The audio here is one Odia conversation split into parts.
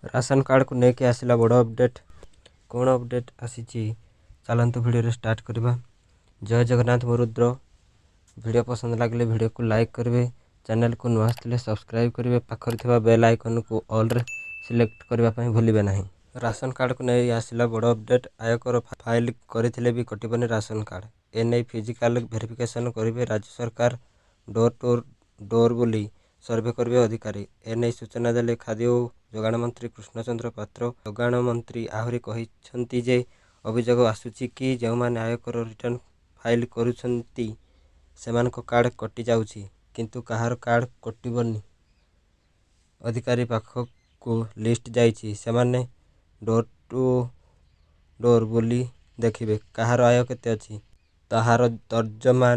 ରାସନ କାର୍ଡ଼କୁ ନେଇକି ଆସିଲା ବଡ଼ ଅପଡ଼େଟ୍। କ'ଣ ଅପଡ଼େଟ୍ ଆସିଛି, ଚାଲନ୍ତୁ ଭିଡ଼ିଓରେ ଷ୍ଟାର୍ଟ କରିବା। ଜୟ ଜଗନ୍ନାଥ, ମୁଁ ରୁଦ୍ର। ଭିଡ଼ିଓ ପସନ୍ଦ ଲାଗିଲେ ଭିଡ଼ିଓକୁ ଲାଇକ୍ କରିବେ, ଚ୍ୟାନେଲକୁ ନୂଆ ଆସିଥିଲେ ସବସ୍କ୍ରାଇବ୍ କରିବେ, ପାଖରେ ଥିବା ବେଲ୍ ଆଇକନ୍କୁ ଅଲ୍ରେ ସିଲେକ୍ଟ କରିବା ପାଇଁ ଭୁଲିବେ ନାହିଁ। ରାସନ କାର୍ଡ଼କୁ ନେଇ ଆସିଲା ବଡ଼ ଅପଡ଼େଟ୍। ଆୟକର ଫାଇଲ୍ କରିଥିଲେ ବି କଟିବନି ରାସନ କାର୍ଡ଼। ଏନେଇ ଫିଜିକାଲ୍ ଭେରିଫିକେସନ୍ କରିବେ ରାଜ୍ୟ ସରକାର। ଡୋର୍ ଟୁ ଡୋର୍ ବୁଲି ସର୍ଭେ କରିବେ ଅଧିକାରୀ। ଏନେଇ ସୂଚନା ଦେଲେ ଖାଦ୍ୟ ଓ ଯୋଗାଣ ମନ୍ତ୍ରୀ କୃଷ୍ଣଚନ୍ଦ୍ର ପାତ୍ର। ଯୋଗାଣ ମନ୍ତ୍ରୀ ଆହୁରି କହିଛନ୍ତି ଯେ, ଅଭିଯୋଗ ଆସୁଛି କି ଯେଉଁମାନେ ଆୟକର ରିଟର୍ଣ୍ଣ ଫାଇଲ୍ କରୁଛନ୍ତି, ସେମାନଙ୍କ କାର୍ଡ଼ କଟିଯାଉଛି। କିନ୍ତୁ କାହାର କାର୍ଡ଼ କଟିବନି। ଅଧିକାରୀ ପାଖକୁ ଲିଷ୍ଟ ଯାଇଛି। ସେମାନେ ଡୋର୍ ଟୁ ଡୋର୍ ବୁଲି ଦେଖିବେ କାହାର ଆୟ କେତେ ଅଛି। ତାହାର ତର୍ଜମା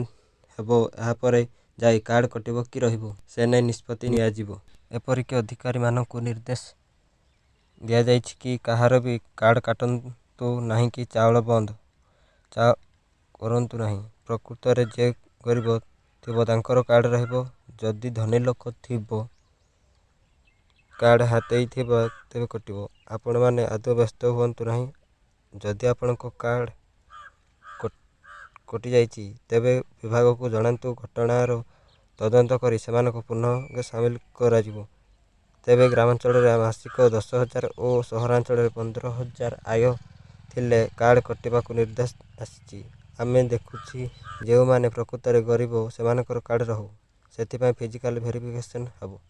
ହେବ। ଏହାପରେ ଯାଇ କାର୍ଡ଼ କଟିବ କି ରହିବ, ସେନେଇ ନିଷ୍ପତ୍ତି ନିଆଯିବ। ଏପରିକି ଅଧିକାରୀମାନଙ୍କୁ ନିର୍ଦ୍ଦେଶ ଦିଆଯାଇଛି କି କାହାର ବି କାର୍ଡ଼ କାଟନ୍ତୁ ନାହିଁ କି ଚାଉଳ ବନ୍ଦ କରନ୍ତୁ ନାହିଁ। ପ୍ରକୃତରେ ଯେ ଗରିବ ଥିବ ତାଙ୍କର କାର୍ଡ଼ ରହିବ। ଯଦି ଧନୀ ଲୋକ ଥିବ, କାର୍ଡ଼ ହାତେଇଥିବ, ତେବେ କଟିବ। ଆପଣମାନେ ଆଦୌ ବ୍ୟସ୍ତ ହୁଅନ୍ତୁ ନାହିଁ। ଯଦି ଆପଣଙ୍କ କାର୍ଡ଼ କଟିଯାଇଛି, ତେବେ ବିଭାଗକୁ ଜଣାନ୍ତୁ। ଘଟଣାର ତଦନ୍ତ କରି ସେମାନଙ୍କୁ ପୁନଃ ସାମିଲ କରାଯିବ। ତେବେ ଗ୍ରାମାଞ୍ଚଳରେ ମାସିକ 10,000 ଓ ସହରାଞ୍ଚଳରେ 15,000 ଆୟ ଥିଲେ କାର୍ଡ଼ କଟିବାକୁ ନିର୍ଦ୍ଦେଶ ଆସିଛି। ଆମେ ଦେଖୁଛୁ ଯେଉଁମାନେ ପ୍ରକୃତରେ ଗରିବ ସେମାନଙ୍କର କାର୍ଡ଼ ରହୁ। ସେଥିପାଇଁ ଫିଜିକାଲ୍ ଭେରିଫିକେସନ୍ ହେବ।